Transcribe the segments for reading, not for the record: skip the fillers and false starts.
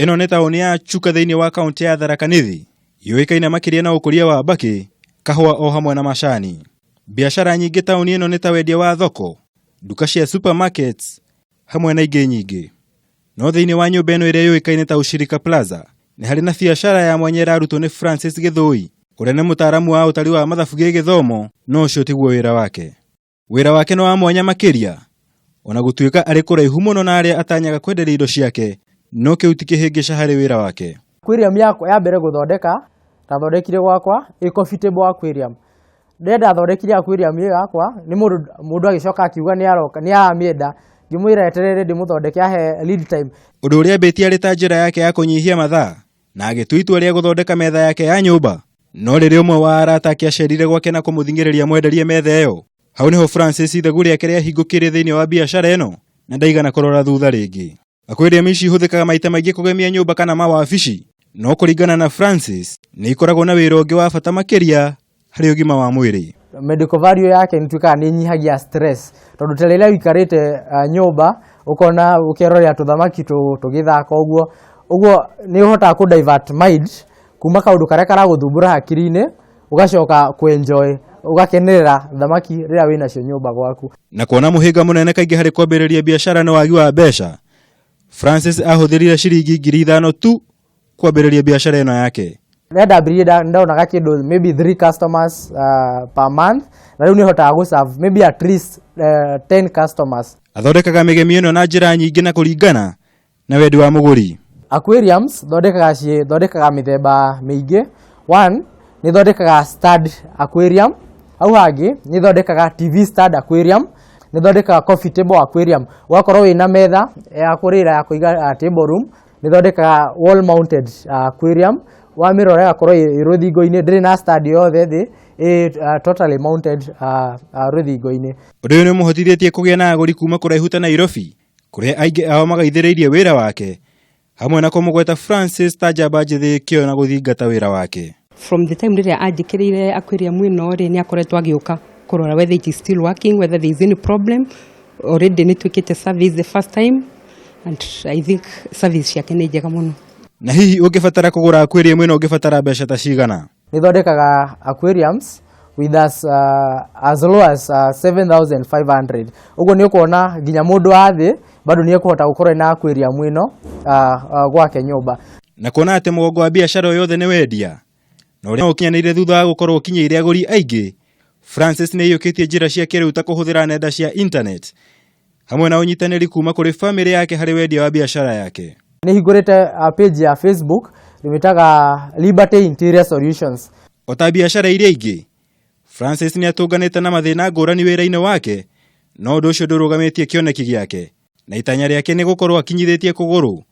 Ĩno nĩ taũni ya Chuka thĩinĩ wa kaũntĩ ya Tharaka Nithi, yũĩkaine makĩria na ũkũria wa mbakĩ, kahũa o hamwe na macani. Biacara nyingĩ taũni ĩno nĩ ta wendia wa thoko, nduka cia supermarkets hamwe na ingĩ nyingĩ. No thĩinĩ wa nyũmba ĩno ĩrĩa yũĩkaine ta Ushirika Plaza, nĩ harĩ na biacara ya mwanya ĩrarutwo nĩ Francis Gĩthũi, ũrĩa nĩ mũtaaramu wa ũtari wa mathabu gĩgĩthomo, no ũcio tiguo wĩra wake. Wĩra wake nĩ wa mwanya makĩria, ona gũtuĩka arĩ kũraihu mũno na arĩa atanyaga kwenderia indo ciake, no kĩu ti kĩhĩngĩca harĩ wĩra wake. Aquarium yakwa ya mbere gũthondeka ndathondekire gwakwa ĩ coffee table aquarium. Rĩrĩa ndathondekire aquarium ĩyo yakwa nĩ mũndũ mũndũ agĩcoka akiuga nĩ aroka nĩ aramĩenda, ngĩmwĩra eterere ndĩmũthondeke ahe lead time. Ũndũ ũrĩa ambĩtie arĩ ta njĩra yake ya kũnyihia mathaa, na agĩtua itua rĩa gũthondeka metha yake ya nyũmba. No rĩrĩa ũmwe wa arata ake acerire gwake na kũmũthing'ĩrĩria amwenderie metha ĩyo, hau nĩho Francis ithegu rĩake rĩahingũkĩire thĩinĩ wa biacara ĩno na ndaigana kũrora thutha rĩngĩ. Aquarium ici ihũthĩkaga maita maingĩ kũgemia nyũmba kana mawabici, no kũringana na Francis, nĩ ikoragwo na wĩra ũngĩ wa bata makĩria harĩ ũgima wa mwĩrĩ. Medical value yake nĩ tuĩkaga nĩ ĩnyihagia stress, tondũ ta rĩrĩa ũikarĩte nyũmba ũkona ũkerorera tũthamaki tũgĩthaka ũguo, ũguo nĩ ũhotaga kũ divert mind kuma kaũndũ karĩa karagũthumbũra hakiri-inĩ, ũgacoka kũ enjoy, ũgakenerera thamaki rĩrĩa wĩnacio nyũmba gwaku. Na kuona mũhĩnga mũnene kaingĩ harĩ kwambĩrĩria biacara nĩ wagi wa mbeca, Francis ahũthĩrire ciringi 5,000 tu kwambĩrĩria biacara ĩno yake. Rĩrĩa ndambĩrĩirie ndonaga kĩndũ maybe 3 customers per month, na rĩu nĩ hotaga gũ serve maybe at least 10 customers. Athondekaga mĩgemio ĩno na njĩra nyingĩ na kũringana na wendi wa mũgũri. Aquariums thondekaga ciĩ thondekaga mĩthemba mĩingĩ. One, nĩ thondekaga stand aquarium, hau hangĩ nĩ thondekaga TV stand aquarium, nĩ thondekaga coffee table aquarium, ũgakorwo wĩna metha ya kũrĩra ya kũiga table room, nĩ thondekaga wall mounted aquarium, wamĩrora ĩgakorwo ĩ rũthingo-inĩ, ndĩrĩ na stand yothe thĩ, ĩ totally mounted rũthingo-inĩ. Ũndũ ũyũ nĩ ũmũhotithĩtie kũgĩa na agũri kuma kũraihu ta Nairobi, kũrĩa aingĩ ao magaithĩrĩirie wĩra wake, hamwe na kũmũgweta Francis ta njamba njĩthĩ kĩo na gũthingata wĩra wake. From the time rĩrĩa anjĩkĩrĩire aquarium ĩno rĩ, nĩ akoretwo agĩũka kũrora whether it is still working, whether there is any problem. Already nĩ twĩkĩte service the first time and I think service ciake nĩ njega mũno. Na hihi ũngĩbatara kũgũra aquarium ĩno ũngĩbatara mbeca ta cigana? Nĩ thondekaga aquariums with as low as 7500. Ũguo nĩ ũkuona nginya mũndũ wa thĩ bado nĩ ekũhota gũkorwo ena aquarium ĩno gwake nyũmba. Na kuona atĩ mũgongo wa biacara o yothe nĩ wendia, na ũrĩa ũkinyanĩire thutha wa gũkorwo ũkinyĩire agũri aingĩ, Francis nĩ aiyũkĩtie njĩra cia kĩrĩu ta kũhũthĩra nenda cia internet hamwe na ũnyitanĩri kuma kũrĩ famĩlĩ yake harĩ wendia wa biacara yake. Nĩ hingũrĩte page ya Facebook ndĩmĩtaga Liberty Interior Solutions. O ta biacara iria ingĩ, Francis nĩ atũnganĩte na mathĩna ngũrani wĩra-inĩ wake, no ũndũ ũcio ndũrũgamĩtie kĩoneki gĩake, na itanya rĩake nĩ gũkorwo akinyithĩtie kũgũrũ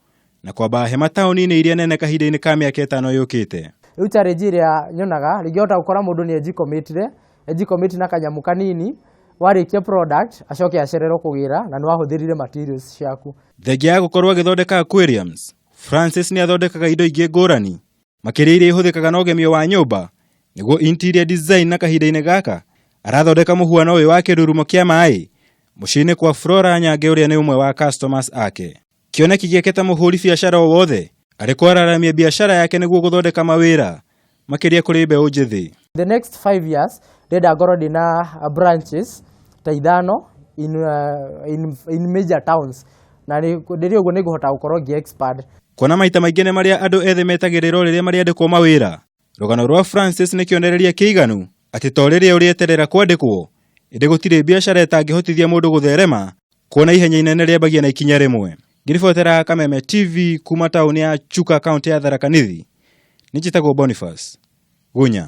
na kwamba hema taũni-inĩ iria nene kahinda-inĩ ka mĩaka 5 yũkĩte. Rĩu challenge ĩrĩa nyonaga, rĩngĩ wahota gũkora mũndũ nĩ ejicommitire, ejicommit na kanyamũ kanini, warĩkia product acoke acererwo kũgĩra na nĩ wahũthĩrire materials ciaku. Thengia ya gũkorwo agĩthondeka aquariums, Francis nĩ athondekaga indo ingĩ ngũrani, makĩria iria ihũthĩkaga na ũgemio wa nyũmba, nĩguo interior design, na kahinda-inĩ gaka arathondeka mũhuano ũyũ wa kĩrurumo kĩa maĩ mũciĩ-inĩ kwa Flora Nyange ũrĩa nĩ ũmwe wa customers ake. Kĩoneki gĩake ta mũhũri biacara o wothe arĩ kwararamia biacara yake nĩguo gũthondeka mawĩra makĩria kũrĩ mbeũ njĩthĩ. The next 5 years ndĩrenda ngorwo ndĩna branches ta 5 in major towns, na rĩrĩa ũguo nĩngũhota gũkorwo ngĩ expand. Kuona maita maingĩ nĩ marĩa andũ ethĩ metagĩrĩrwo rĩrĩa marĩandĩkwo mawĩra, rũgano rwa Francis nĩ kĩonereria kĩiganu atĩ to rĩrĩa ũrĩeterera kwandĩkwo, ĩndĩ gũtirĩ biacara ĩtangĩhotithia mũndũ gũtherema, kuona ihenya inene rĩambagia na ikinya rĩmwe. Ngĩribotera Kameme TV kuma taũni ya Chuka, kaũntĩ ya Tharaka Nithi, nĩ njĩtagwo Boniface Gunya.